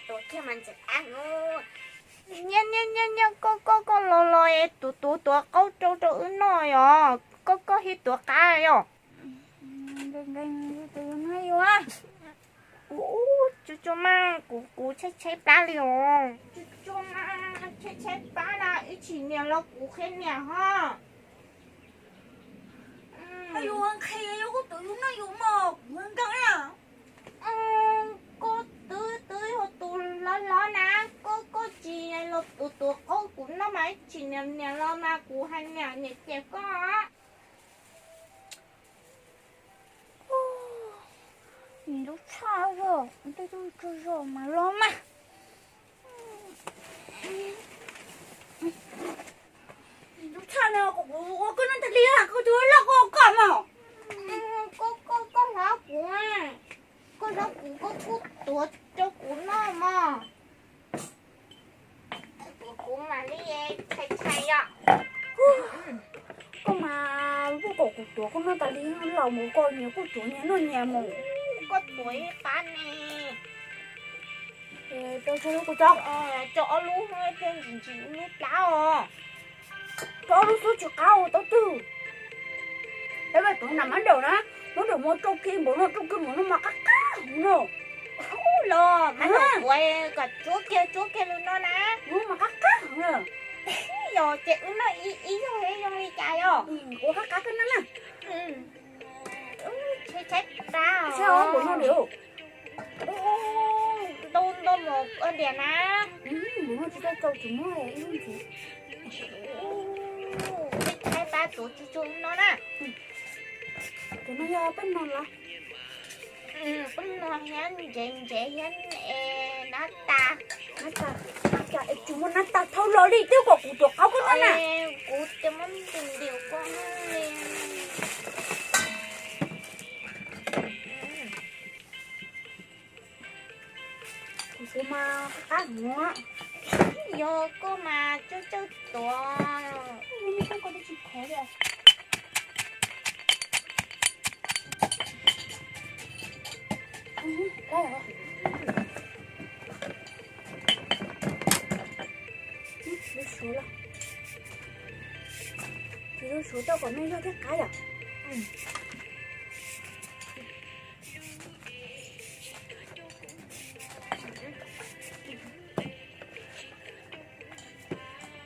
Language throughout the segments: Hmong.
Tuav kiag mas ntxim qab. Niam, niam, niam, niam, koj, koj, koj los los es tuav, tuav, tuav qaub rau rau wb noj yom. Koj, koj thiaj tuav qab yom. Ub, Tsuj Tsuaj mas kuv, kuv tshaib tshaib plab li os. Tsuj Tsuaj mas tshaib tshaib plab na, ib tsam niam los kuv qhia niam ho. Yus nqhis yus kuj tuav yus noj yus mog, kuv nkees na. Koj twb, twb yog tus hlob hlob na, koj, koj tsis los tuav, tuav qaub kuv noj mas ib tsam niam, niam los mas kuv hais niam, niam cem koj. Ntuj tshaj zog, tej tug tsaug zog mas los mas. Ntuj tshaj no kuv ua koj noj tas li, koj tus loj koj ua koj mog. Koj, koj, koj hlob kuv, koj hlob kuv, koj kuj tuav rau kuv noj mog. Kuv, kuv mam li tshais tshais yom. Koj mas kuj kom kuv tuav koj noj tas li, los mus koj nyias kuj tuav nyias noj nyias mus. Koj tuav ib qab ne. Tau tso, kuv tso, tso ob lub thiaj ntsim ntsim lub plab os. Tso ob lub xub tsis qab ua tau twg. Peb vaj tuav nas mab daum na, mab daum mas rau kiag npaum no, rau kiag npaum no mas qab qab no. Ub los mas no kuv kom tsuab kiag tsuab kiag li no na. Mas qab qab no. Yog ces wb noj ib zaug zoo li cas yog? Ua qab qab koj noj na. Tshaib tshaib plab os. Ntau ntau mus ua diam na. Mus no tsis tau tau tsis muab ib lub ntxiv. Tshaib tshaib plab tuav tsuj tsuaj no na. Tus no yog peb no los? Peb no thiab ntsev ntsev thiab es nab tas. Nab tas, nab tas es tsis muaj nab tas thauj los li twb kom kuv tuav qaub koj noj na. Kuv ces muab ntim ntim koj noj li. Kuv mas qab heev. Yog koj mas tsawg tsawg tuav. Lub suav los, lub suav rau kom me zog thiaj qab yom.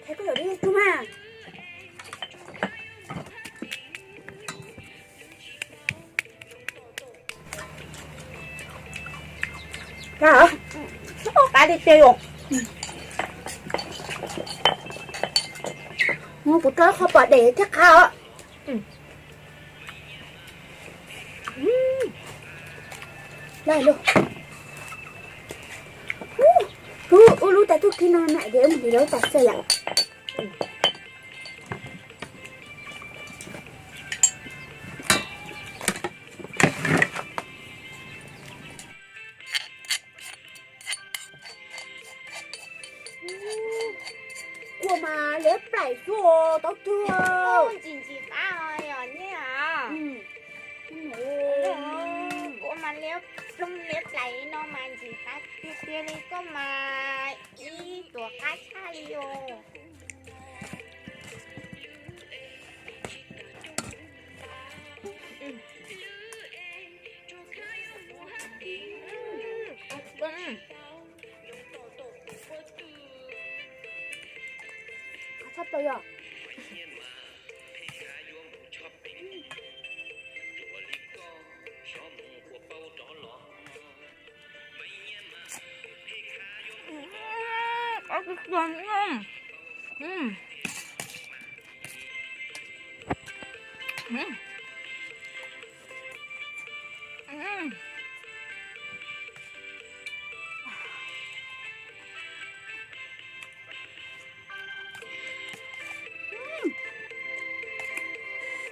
Thaiv koj yam li tus mas. Qab tiag tiag os. Kuv rau qhov pom dej thiab qab os. Lawm lauj. Ub, ub, lub tas tug kiag no na, ces mus hliv lawv tas xwb yom. Kua mas liab plaim xwb tau twg. Ntsim ntsim qab yom nyiaj. Kua mas liab ploog liab plaim no mas ntsim qab tiag tiag li, koj mas ib tuav qab tshaj li os. Qab tshaj plaws yom.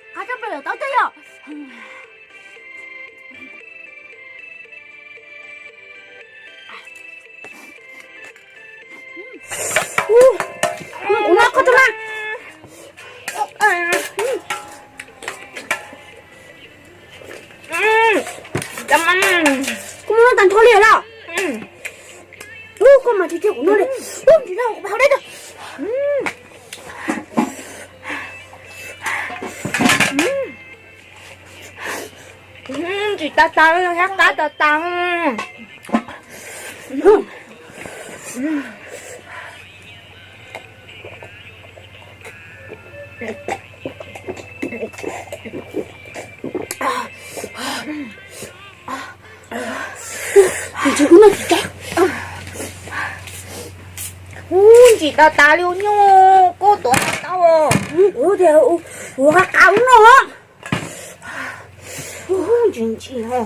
Qab tshaj plaws yom, tau twg yom. Kuv noj koj tso mas. Kuv muab noj tag nrho li lawm. Tas tas, thiab qab tas tas. Ntsis ub no tsis tau. Ub, ntsis tas tas li nyuj, koj tuav tau. Ub, tias ua qab qab no. Ub, ntsis ntsis ho.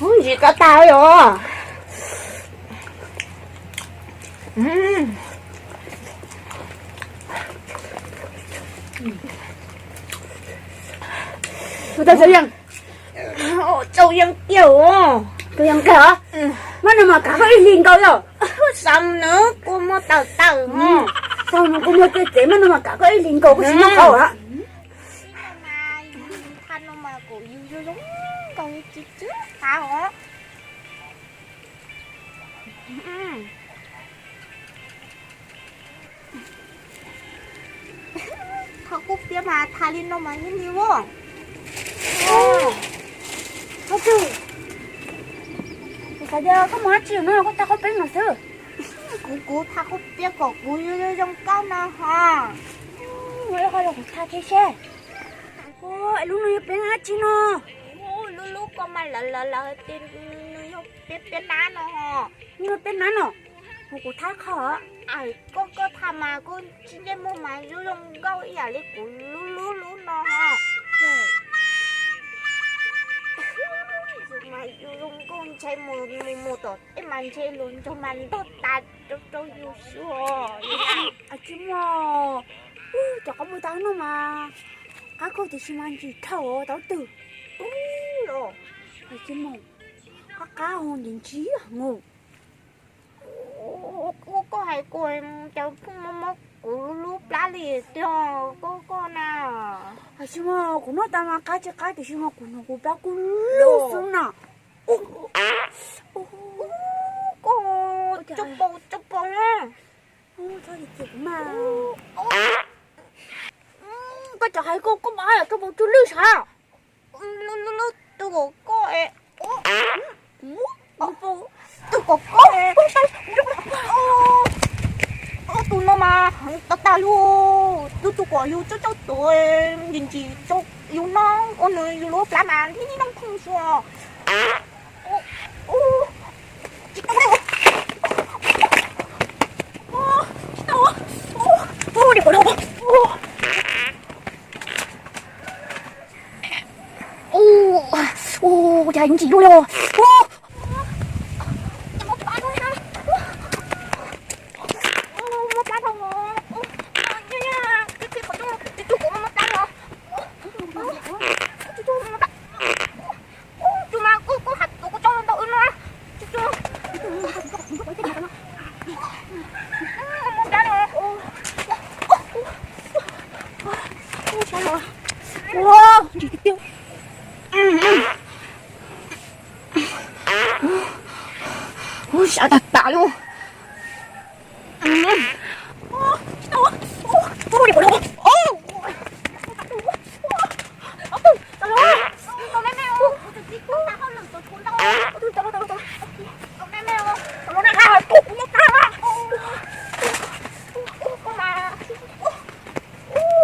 Ub, ntsis tas tas li os. Tus tau tsaus yeej. Tsaus yeej kiag os. Tsaus yeej kiag os. Mas no mas kav koj ib hlis nkaus yom. Xav nws kua muag tawm tawm ho. Xav nws kua muag txev txev, mas no mas kav koj ib hlis nkaus koj tsis noj qab os. Thaum no mas kuv yug zoo zoo nkaus tsis txwv qab os. Thaj kub piab mas thaj li no mas yeej li ua. Tus xav tias koj mus dab tsi no koj thaj kub piab no xwb. Kuv kuv thaj kub piab kom kuv zoo zoo nkauj no ho. Ua ib qho rau kuv thaj thiab seb. Es lub no yog piab dab tsi no? Lub lub ko mas lawv lawv lawv tias nws yog piab piab nab no ho. Nws yog piab nab no. Kuv kuv thaj qhov. Koj koj thaj mas koj tsis ntsej muag mas zoo zoo nkauj ib yam li kuv lub lub lub no ho. Mas zoo zoo nkauj ntshe mus mus mus tom tej mas ntshe luag ntsog mas ntog tas rau rau yus xwb. Tsis muaj. Cov qab muag tau no mas qab kawg tiam sis mas ntsim dhau tau twg. Tsis muaj. Qab qab ntsim ntsim mus. Koj hais kuv cas pheej mob mob kuv lub plab li tiag koj koj na. Tsis muaj, kuv noj tas mas qab tsis qab tiam sis mas kuv hnov kuv plab kub lug xwb na. Koj tso paus tso paus na. Koj cov hais koj koj mas tso paus tso lwj sav. Lub lub lub tus kom koj, tus kom koj, tus no mas heev tag tag li. Tus tus kom yus tso tso tuav ntsim ntsim tso yus no ua nws yus lub plab mas nib nib noj pheej xwb. Ua cas ntsim luaj li os. Tus mas kuv kuv has tus kuv tso ntau wb no. Ua ntsim tiag tiag. Ua sab tag tas li.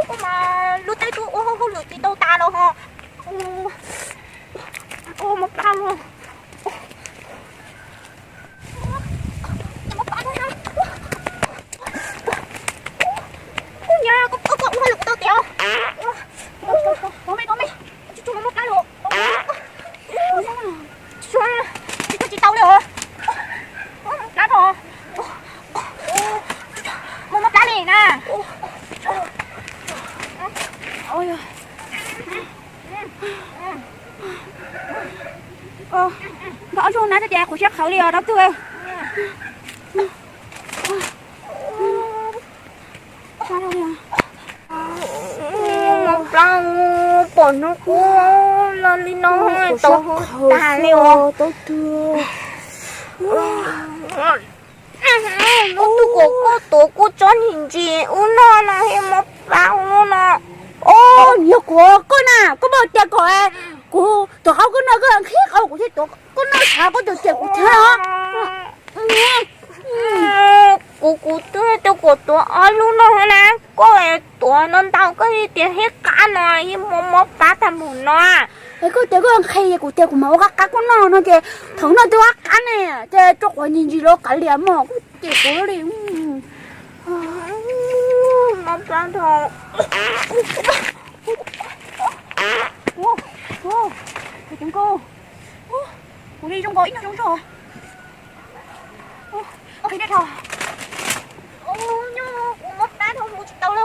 Koj mas lub teb tub ua hauj lwm tsis tau tas los ho. Koj muab plab los. Koj niam, koj koj ua hauj lwm kuv tau tiag. Tsis tshua muab plab los. Tsis tshua, tsis tshua tsis tau li os. Plab los. Muab muab plab li na. Nqa ob zaug na, txhob tias qhuav siab qhawv li os dab tuag. Mob plab, pom hnub qub los li no tau hu tas li os. Ub, tus kuv koj tuav kuj tsob ntsim ntsim ub noj no thiab mob plab ub no. Ub, yog kuv koj na, koj muab tias kom kuv tuav qhov koj noj, koj nqhis qhov kuv thiaj tuav koj noj, tshav koj tuav tias kuv thiab os. Kuv, kuv twb tuav kuv tuav ob lub no na, koj tuav no ntau koj tias thiab qab no, mob mob plab tag mus no. Es koj tias koj nqhis, kuv tias kuv mam ua qab qab koj noj no ces thaum no twb qab qab ne, ces rau qhov ntsim ntsim los kav liam mog, kuv ces kuv li. Mob plab dhau. Kuv li zoo nkaus ib nyuag zoo zog. Nqhis dej dhau. Nyob kuv mob plab dhau mus tsis tau li.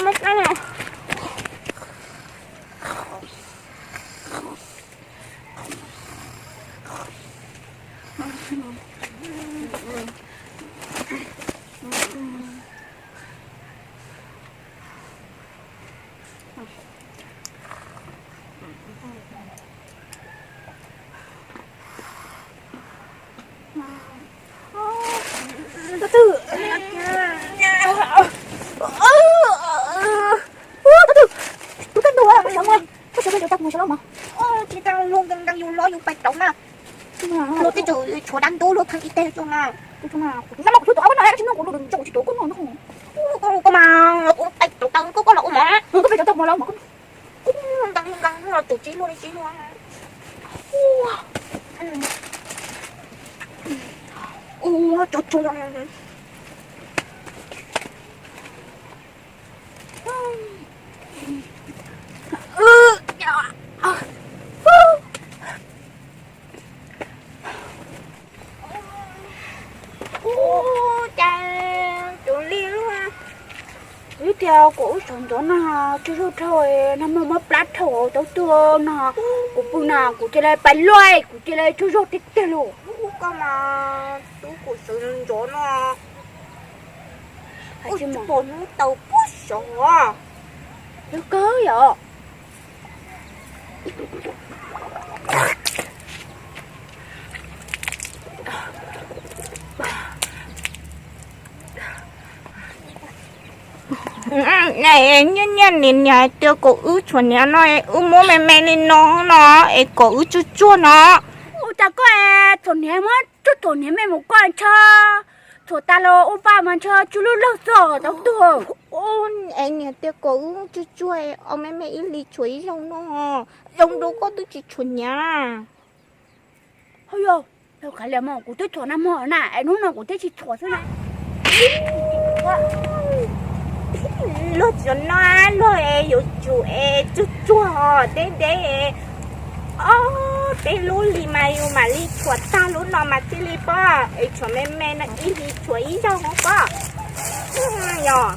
Mob plab. Tus twg? Tus twg? Tus twg? Tus twg? Tus twg? Koj sawv pes rau tag kuv sawv los mas. Tsis tau luag nkees nkees yus los yus pais rau mas. Luag twb tseem tshuav dab ntub luag pheej ib teg rau mas. Tus no mas kuv tsis tuav koj no, tsis no kuv tsis tuav koj no. Koj mas kuv pais rau tag koj los ua mas. Koj pais rau tag kuv los mas. Nkees nkees los tus tsis luag li tsis luag. Ua tso tso. Ua cas tus li lub, wb tias kom wb sawv ntxov no tsaug zog dhau, nag hmo mob plab dhau tau tuag no, kuv pw no kuv cia li pais luaj, kuv cia li tsaug zog tiag tiag lauj. Koj mas tub kuv sawv ntxov no. Ua tsis pom hnub tau puag sov. Yog kawg yom. Nyiaj nyiaj nim niam hais tias kom wb tshuav hniav no, wb muab me me li no no es kom wb tsuag tsuag no. Ua cas koj tshuav hniav, muab tsuag tshuav hniav me mus koj ntshe tshuav tas los ua pa mas ntshe tsw lwj lawg xwb tau tuag. Es niam tias kom wb tsuag tsuag, ua me me ib hlis tshuav ib zaug no, zoo dua koj twb tsis tshuav hniav. Hos yog, yog kav liam mog, kuv twb tshuav nag hmo na es hnub no kuv thiaj tsis tshuav xwb na. Luag tsis noj, luag es yuav tsum es tsuag tsuag deb deb. Ob peb lub hlis mas yus mam li tshuav tag lub no mas thiaj li pom, es tshuav me me no ib hlis tshuav ib zaug no pom. Yog.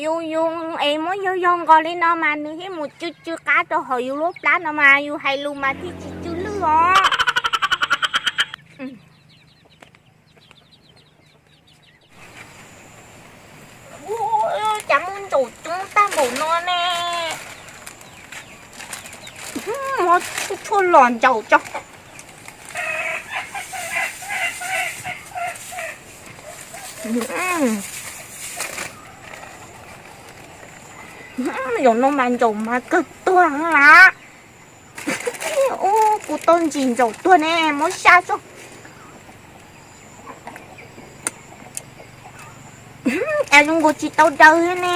Yus yus es muab yog yog nqos li no mas nws thiaj mus tsw tsw qab rau hauv yus lub plab no mas yus hais lus mas thiaj tsis tsw lwj os. Cas muaj ntsaum coob tag npaum no ne. Muab tshuaj los ntsaum tso. Zaum no mas ntsaum mas kawg tuag lawm. Ub, kuv tau ntsis ntsaum tuag ne, muab saj tso. Cas zoo nkaus tsis tau daw thiab ne,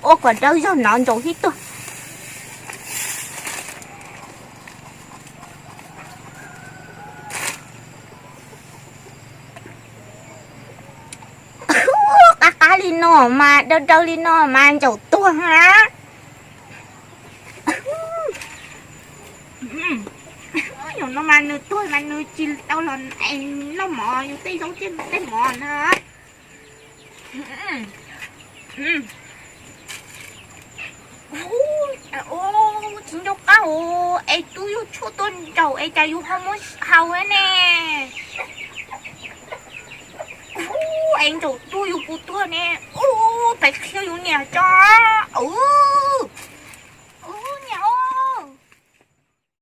ua kom daw zog no ntsaum thiaj tuag. Qab qab li no mas daw daw li no mas ntsaum tuag ha. Zaum no mas nws tuag mas nws tsis tau los noj mov, yus tej zaub tej mov na. Tsis nco qab es tub yug tshuaj tuaj ntsaum es cas yus ho muab hau ne. Ub, es ntsaum tuaj yus puas tuag ne? Ub, peb qhia yus niam tso. Ub.